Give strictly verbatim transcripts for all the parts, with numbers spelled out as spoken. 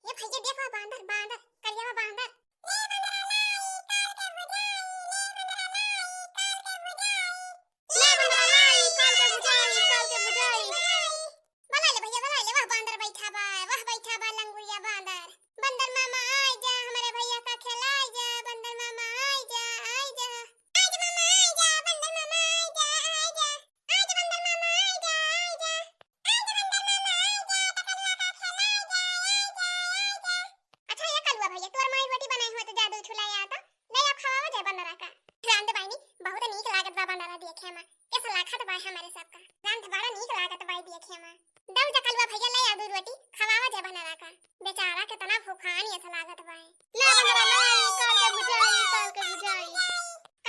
ए भैया, देखो बांदर, बांदर, करिया बांदर। ले बंदरा लाई, काल के भुजाई, ले बंदरा लाई, काल के भुजाई, ले बंदरा लाई, काल के भुजाई, काल के भुजाई। बुला ले भैया, बुला ले, वह बांदर बैठा बा, वह बैठा बा लंगुरिया बांदर। बंदर मामा आइ जा, हमरे भैया का खेलाइ जा, बंदर मामा आइ जा, आइ जा। आइ जा मामा आइ जा, बंदर मामा आइ जा, आइ जा। आइ जा बंदर मामा आइ जा, आइ जा। आइ जा बंदर मामा आइ जा, पकड़िया का खेलाइ जा, आइ जा, आइ जा। अच्छा ये कलुआ भैया, तोर माई रोटी बनाई हुआ तो जा दो ठुला या तो ले आ खवावा जाए बंदरा का। रांध बाइनी, बहुत नीक लागत बा बंदरा देखे मा। कैसा लाखत बा हमरे सबका? रांध बड़ा नीक लागत बा देखे मा। दऊ जा कलुआ भैया, ले आ दू रोटी, खवावा जाए बंदरा का। बेचारा कितना भूखान ऐसा लागत बा। ले बंदरा लाई, काल के भुजाई, काल के भुजाई।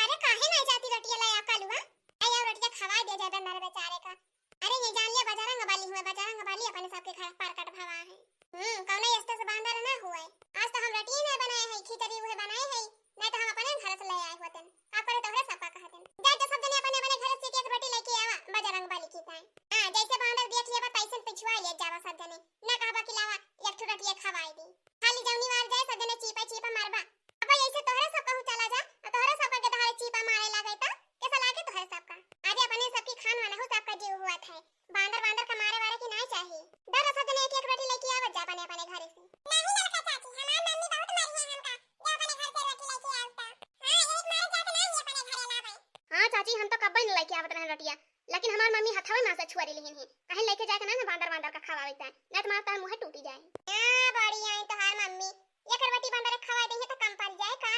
अरे काहे नहीं जाती रोटिया ले आ कलुआ? ले आ रोटिया खवा दे जाए बंदरा बेचारे का। अरे ये जान लिया बजरंग बली हुए, बजरंग बली अपने सबके घर प्रकट भवा है। हम्म, कौनो यस्ता से बांदर ना हुए। आज तो हम रोटिए नहीं बनाए हैं, खिचड़ी उहे बनाए हैं, नहीं तो हम अपने घर से ले आए होतेन। का करे तोहरे सबका कहतेन। जा तो सब जने अपने अपने घर से एक एक रोटी लेके आवा बजरंग बली की ताई। हाँ, जैसे बांदर देख लिया बा तैसन पिछुआ ले जावा सब जने। ना कहबा कि लावा एक ठो रोटिए खवाई दी। खाली जौनी मार जाए सब जने चीपा चीपा मारबा। अब ऐसे तोहरे सब कहूँ चला जा, और तोहरे सब के धारे चीपा मारे लागे तो कैसा लागे तोहरे सबका? अरे अपने सबकी खान वाला हो, सबका जीव हुआ था। बांदर बांदर का मारे वारे की नाई चाही। दर सब जने एक एक रोटी लेके आवत जा अपने अपने घरे से। नहीं ललका चाची, हमार मम्मी बहुत मारी है हमका, जो अपने घर से रोटी लेके आवता। हाँ, एक मारे जात नहीं अपने घरे लावे। हाँ चाची, हम तो कब्बे न लेके आवत रहे रोटिया, लेकिन हमार मम्मी हथवे मा से छुअरी लिहिन है, कहीं लेके जाए के ना, ना बांदर बांदर का खवावे के, नहीं तो मार तार मुँह टूटी जाए। हाँ, बड़ी आई तोहार मम्मी, एक रोटी बांदर खवा दे तो कम पड़ जाए का?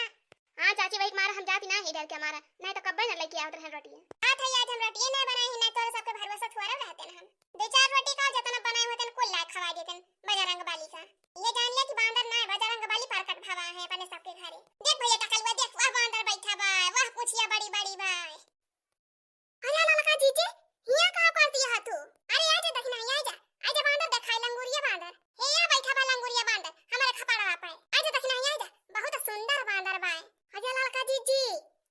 हाँ चाची, वही मारा हम जाती ना ही डर के मारा, नहीं तो कब्बे न लेके आवत रहन रोटिया। हाँ थई, आज हम रोटिए ना बनाए ही, नहीं तोरे सबके भरोसा थोड़ा रहते ना हम। दो चार रोटी का जितना बनाए होते कुल लाए खवा देते बजरंग बली का। ये जान लिया कि बांदर ना है, बजरंग बली प्रकट भवा है अपने सबके घरे। देख भैया टकलुआ, देख वह बांदर बैठा बा, वह पूछिया बड़ी बड़ी बा। अरे ललका जीजी, हिया का कर दिया है तू? अरे आजा दखिना, आजा, आजा बांदर देखाई, लंगूरिया बांदर। हे या बैठा बा लंगूरिया बांदर, हमारे खपड़वा पे। आजा दखिना, आजा, बहुत सुंदर बांदर बा। अरे ललका जीजी,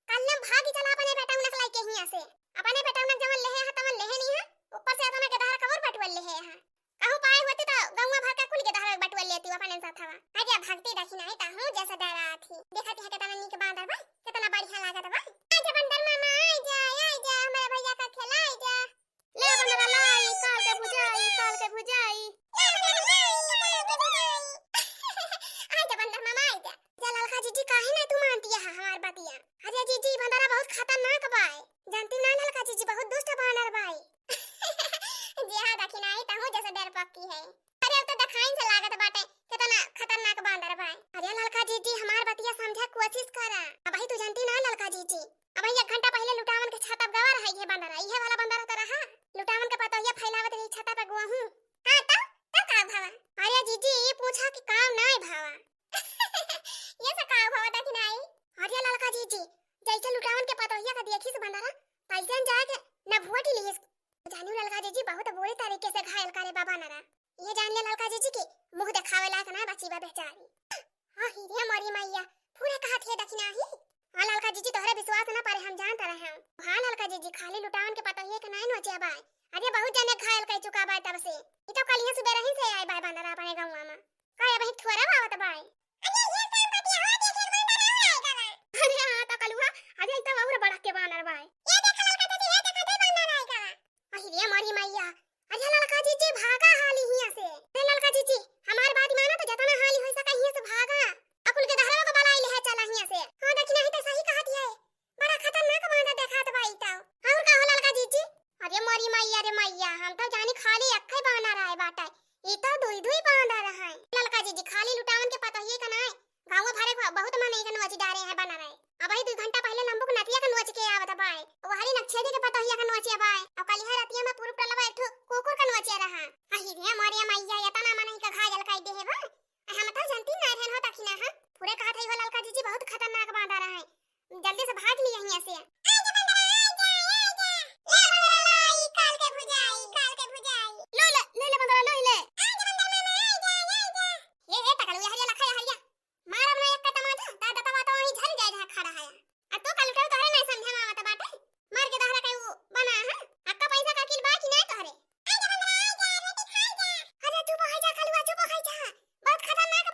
कल हम भागी चला अपने बेटा उनक लाई के हिया से। अपने बेटा उनक जवन लेहे है तवन लेहे नहीं है, ऊपर से अतना के धार कबर बटुअल लेहे है। कहूँ पाए होती तो गौवा भर का कुल के दहर बटुआ लेती अपन साथवा। आजा भक्ति दखिना है ताहू जैसा डरा थी। देखा तिहा कितना नीक बांदर बा, कितना बढ़िया लागत बा। आजा बंदर मामा, आइ जा, आइ जा, हमारे भैया का खेला, आइ जा। ले बंदर लाई, काल के भुजाई, काल के भुजाई। ले बंदर लाई, काल के भुजाई। आइ जा बंदर मामा, आइ जा। जा ललका जीजी, काहे ना तू मानती है हमार बतिया? अरे जीजी, बंदरा बहुत खतरनाक बाय। जानती ना ललका जीजी, बहुत दुष्ट बानर बाय। जी हाँ, दखिनाई तहूँ जैसे डर पक्की है। अरे, अब तो देखाइन से लागत बाटे, कितना खतरनाक बांदर बाय। अरे ललका जीजी, हमार बतिया समझे कोशिश करा। अबही तू जानती ना ललका जीजी, अबही एक घंटा पहिले लुटावन के छाता गवा रहा, इहे बांदर, इहे वाला बांदर तो रहा। लुटावन के पतोहिया फैलावत रही छाता पे गोहूं। हाँ, तब, तब का भावा? अरे जीजी, ये पूछा कि काम नाय भावा। ये से का भावा दखिनाई? अरे ललका जीजी, जैसे लुटावन के पतोहिया का देखिस बांदरा, तैसे जाके न भुआ टिलिस। जानू ललका जीजी, बहुत बुरे तरीके से घायल करे बा बांदरा। ये जान ले ललका जीजी कि मुँह देखावे लायक ना बची बा बेचारी। हाँ ही रे मोरी मैया, पूरे कहत है दखिनाही। हाँ ललका जीजी, तोहरे विश्वास ना पारे हम जानत रहे हम। हाँ ललका जीजी, खाली लुटावन के पतोहिए के नाय नोचे बाय। अरे बहुत जने घायल कर चुका बाय तब से। ई तो कलिया सुबह रही से आए बाय बांदरा अपने गौवा में। का अबही थोड़ा आवत बाय? अरे ये काम बतिया हो, देखे बांदरा आए गवा। अरे हाँ तो कलुआ, अरे ई तो और बड़ा के बांदर बाय। ये देख ललका जीजी, ये देख दे बांदरा आए गवा। अरे मोरी मैया, अरे ललका जीजी, भागा हाली हिया से। अरे ललका जीजी, हमार बात माना तो जतना हाली होई सका हिया से भागा। अकुल के दहरवा को बलाई ले है चला हिया से। हाँ दखिनाही तो सही कहत है। बड़ा खतरनाक बांदर देखात बा ई तो। और का हो ललका जीजी? अरे मोरी मैया रे मैया, हम तो जानी खाली एक्के बांदर आए बाटे। ई तो दुई दुई बांदर है। ललका जीजी, खाली लुटावन के पतोहिए का नाय, गाँव भरे को बहुत मन एक नोची डारे है बांदर है। अबही दू घंटा पहिले लंबू के नतिया का नोच के आवत बाय। वहरी नक्षेदी के पतोहिया का नोचे बाय। और कलिहा रतिया में पूरब टलवा एक ठो कुकुर का नोचे रहा। अही रे मोरे मैया, इतना मन ही का घायल कर दे है बा। हम तो जानती ना रहन हो दखिना, हाँ। पूरे कहत है हो ललका जीजी, बहुत खतरनाक बांदर है। जल्दी से भाग लिया हिया से। आजा बंदरा, आजा, आजा। ले बंदरा लाई, काल के भुजाई, काल के भुजाई। लो ले, ले ले बंदरा, लो ले। आजा बंदर मामा, आजा, आजा। ये, ये टकलू, ये हरिया लखा, ये हरिया। मार अपना एक का तमाचा, ता दतवा तो वहीं झर जाए जहाँ खड़ा है। आ तू कलुटऊ तोहरे नहीं समझे में आवत बाटे। मार के दहरा के वो बना, हाँ? अक्का पैसा का किल बा कि नहीं तोहरे? आजा बंदरा, आजा, रोटी खा जा। अरे चुप हो जा, कलुआ, चुप हो जा। बहुत खतरनाक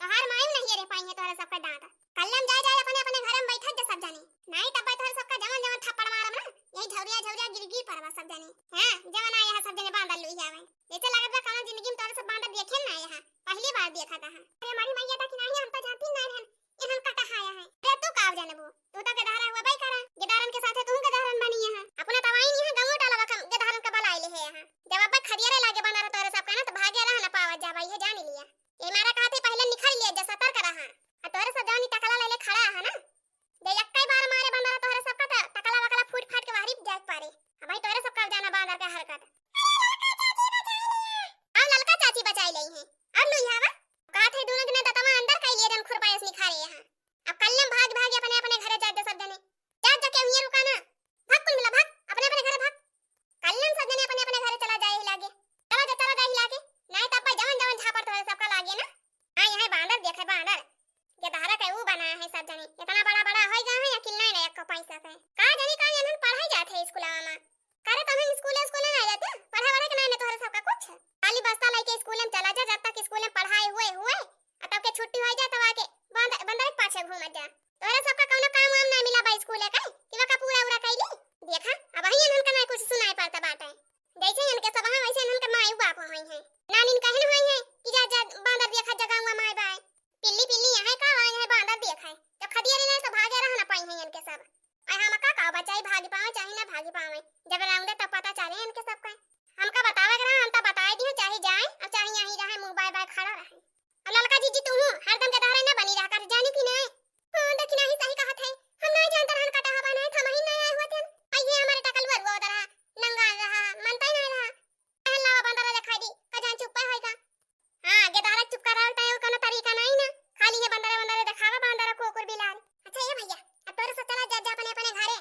तोहार माई नहीं रे पाई है तोहरे सबका डांट। कल्ले हम जाए जाए अपने अपने घर में बैठत जा सब जानी। नहीं तब तोहरे सबका जवन जवन थप्पड़ मारब ना, यही झौरिया झौरिया गिर गिर पड़बा सब जानी। हाँ, जवन आया है सब जानी बांदर लुई आवे। ऐसे लागत बा कौनो जिंदगी में तोहरे सब बांदर देखे ना आया है, पहली बार देखा था। अरे हमारी मैया था कि नहीं, हम तो जानती नहीं रहन, इन्हन कटा आया है। अरे तू का जानबू, तू तो गदहरा हुआ भाई करा, गदहरन के साथे तू गदहरन बनी है। अपना तवाई नहीं है, गंगू डाला बखम गदहरन का बलाई ले है यहाँ। जब अब खदिया रे लागे बांदर तोहरे सबका ना तो भागे रह ना पावत जा भाई है, जान लिया। ये मारा कहा थे पहले निखर लिया जा, सतर्क रहा। आ तोहरे सब जानी टकला ले ले खड़ा है ना, जे एक्के बार मारे बांदर तोहरे सबका त टकला वकला फूट फाट के बाहरी जाए के पारे। अब भाई तोहरे सबका जाना बांदर के हरकत। अब ललका चाची बचाई लई है। अब लुई हवा। कहा थे दोनों जने दतवा अंदर कई लिए जन खुरपायस निखारे यहाँ। अब कल्ले भाग भाग अपने अपने घरे जाए दे सब जने। जा जा के हुइया रुका ना। भाग कुल मिला भाग, अपने अपने घरे भाग। कल्ले सब जने अपने अपने घरे चला जाए ही लागे। चला जा, चला जाए ही लागे। नहीं तब भाई जवन जवन झापड़ तोहरे सबका लागे ना। हाँ, यहाँ बांदर देखे बांदर। गदहरा के ऊ बना है सब जने। इतना बड़ा बड़ा होई गया है, अकिल नहीं ना एको पैसा के। का जानी का इन्हन पढ़ाई जात है स्कूलवा में। करे तो हम स्कूल स्कूल ना जाते, पढ़े वढ़े के नहीं ना तोहरे सबका कुछ। खाली बस्ता लेके स्कूल में चला जा, जब तक स्कूल में पढ़ाई हुए हुए, आ तब के छुट्टी हो जाए तब आके बंद-, बंदर के पाछे घूमत जा। तोहरे सबका कौनो काम वाम ना मिला बा स्कूल के, कि वका पूरा उड़ा कैली। देखा, अब ही इन्हन का ना कुछ सुनाई पड़ता बाटे। जैसे इनके सब हैं, वैसे इनके माई बाप होई हैं। नानिन कहन होई हैं कि जा, जा, बांदर देखा जगह हुआ माई बाय। पिल्ली, पिल्ली यहाँ का, वहाँ यहाँ बांदर देखा है। जब खदिया रे ना तो भागे रह ना पाई हैं इनके सब। आई हम का, का बचाई, भागी पावे चाहे ना भागी पावे। जब राउंडे तब पता चले इनके सब का। हमका बतावे के रहा, हम तो बताए दिए, चाहे जाए और चाहे यहीं रहे, मुंह बाय बाय खड़ा रहे। और ललका जीजी तू हूँ, हरदम गदहरे ना बनी रहा कर, जानी कि नहीं? हाँ, देखी नहीं सही कहत है। हम नहीं जानते रहन कटा हवा नहीं, हम ही नहीं आए हुए थे। आई ये हमारे टकलुआ रुआ उधर रहा, नंगा रहा, मनता ही नहीं रहा। कहन लावा बंदर दिखाई दी, का जान चुप्पा होएगा। हाँ, गदहरा चुप कर रहल तय, कोनो तरीका नहीं ना। खाली ये बंदर बंदर दिखावा, बंदर कुकुर बिलार। अच्छा ये भैया, अब तोरे से चला जा, जा अपने अपने घरे।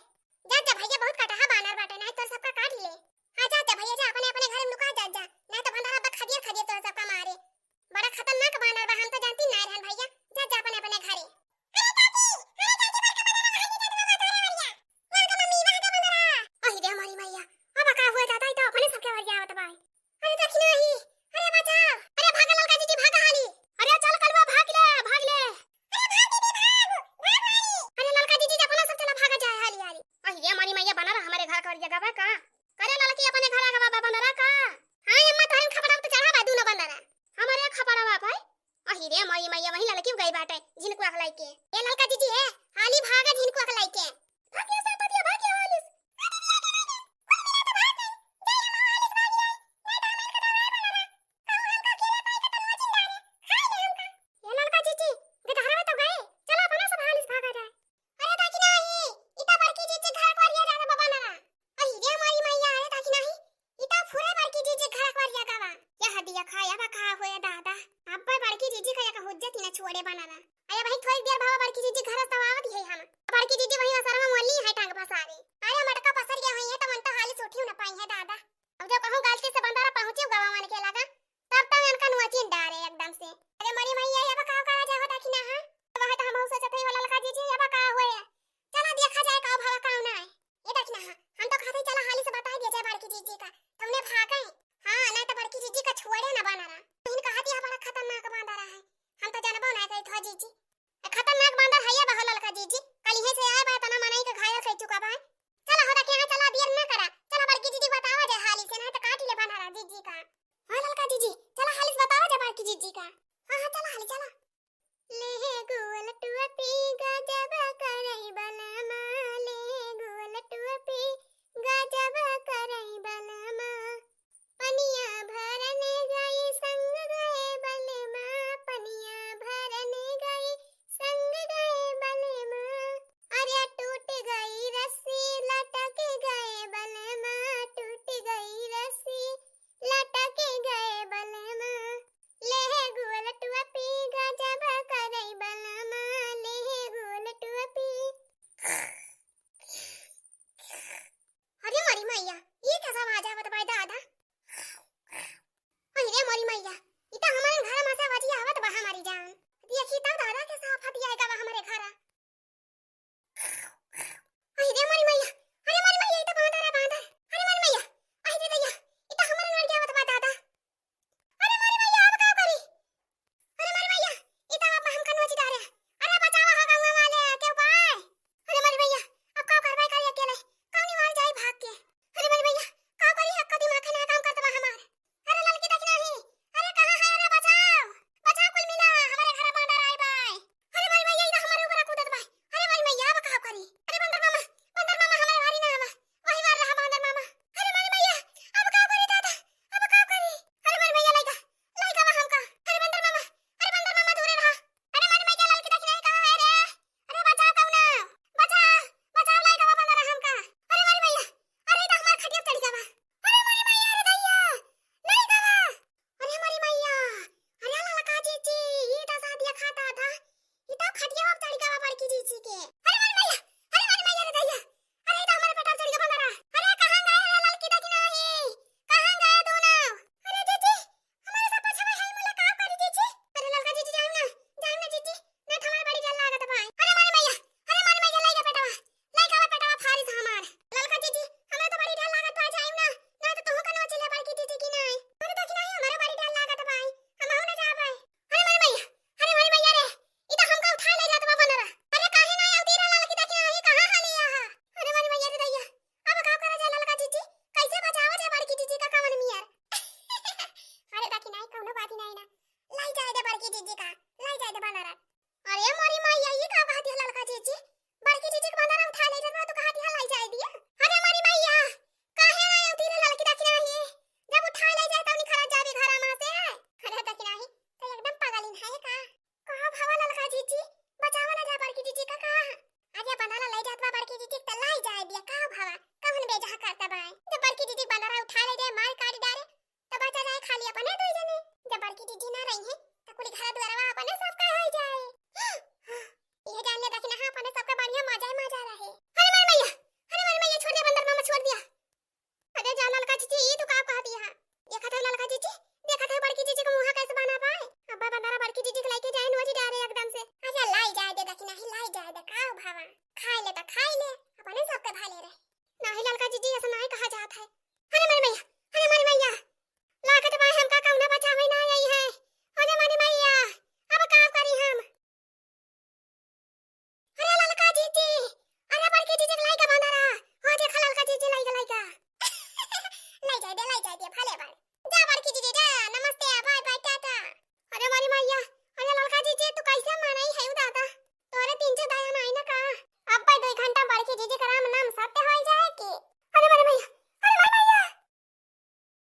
जा, जा भैया, बहुत कटहा बानर बाटे, नहीं तोर सबका काट ले। हाँ, जा, जा भैया, जा अपने अपने घरे में लुका जा, जा। नहीं तो बंदर अब खदियर खदियर तोर सबका मारे। बड़ा खतरनाक बानर बा, हम तो जानती ना रहन भैया। जा, जा अपने अपने घरे। अरे चाची, अरे चाची, बड़का बानर आ गई, जा, जा, जा, जा, जा। वहाँ का मम्मी, वहाँ का बानर आ। अहि रे हमारी मैया, अब का हुआ जाता है तो अपने सबके वरिया आवत बा। अरे देखी ना ही, अरे बचाओ, अरे भागा ललका जीजी, भागा हाली। अरे चल कलुआ, भाग ले, भाग ले। अरे भाग दीदी, भाग, भाग हाली। अरे ललका जीजी, अपना सब चला भागा जाए हाली हाली। अहि रे हमारी मैया, बनरा हमारे घर का जगह बा का? करे ललकी अपने घर आगे बाबा बनरा का? हाँ अम्मा, तोहन खपड़ा तो चढ़ा बा दोनों बनरा। हमारे खपड़ा बा भाई। अहि रे हमारी मैया, वही ललकी गई बाटे, झिनकुआ के लाइके। ए ललका जीजी है, हाली भागा झिनकुआ के लाइके। भागिया सापतिया, भागिया हालिस। ए ललका जीजी, गदहरवा तो गए, चला अपना सब हालिस भागा जाए। अरे ताकि नाही, इता बड़की जीजी घर को आरिया जाके बाबा ना। अहि रे हमारी मैया, अरे ताकि नाही, इता फुरे बड़की जीजी घर को आरिया का बा। यह दिया खाया बा का होए दादा। अब बड़की जीजी का एक हुज्जत ही ना छोड़े बना रहा। अरे भाई थोड़ी देर बाबा बड़की जीजी घर से आवत ही है हम। बड़की जीजी वही असर में मोली है टांग फंसावे। अरे मटका पसर गया हुई है तो मन तो हाली से उठी ना पाई है दादा। अब जो कहूँ गलती से बंदरा पहुँची गवा मन के लगा, तब तो इनका नुआचिन डारे एकदम से। अरे मरी मैया, अब का करा जाए हो ताकि ना, हाँ? वह तो हम सोचत हई हो ललका जीजी, अब का होए? चला देखा जाए का भवा का ना है। ये देखी ना, हाँ, हम तो कहते चला हाली से बता दिया जाए बड़की जीजी का। तुमने भागे। हाँ, नहीं तो बड़की जीजी का छोड़े ना बना रहा। तुम कहती है बड़ा खतरनाक बांदर है। हम तो जानबो ना करी थो जीजी। ए, खतरनाक बांदर है ये बहो ललका जीजी। कल इहे से आए बा, तना मनई के घायल कर चुका बा। चला हो रखे यहाँ, चला देर ना करा। चला बड़की जीजी बतावा जाए हाली से, नहीं तो काट ले बांदर जीजी का। हाँ ललका जीजी, चला हाली से बतावा जाए बड़की जीजी का। हाँ, हाँ, चला हाली, चला। ले गुल टुअपी गजब करई बलमा, ले गुल टुअपी गजब करई बलमा। पनिया भरने गई संग गए बलमा, पनिया भरने गई संग गए बलमा। अरे टूट गई रस्सी लटक गए बलमा, टूट गई रस्सी लटक गए बलमा। ले गुल टुअपी गजब करई बलमा, ले गुल टुअपी। अरे मोरी मैया, ये कैसा आवाज आवत बा दादा? अरे मोरी मैया, ई त हमारे घर में से आवाज आवत बा हमारी जान। देखी तब दादा के साफ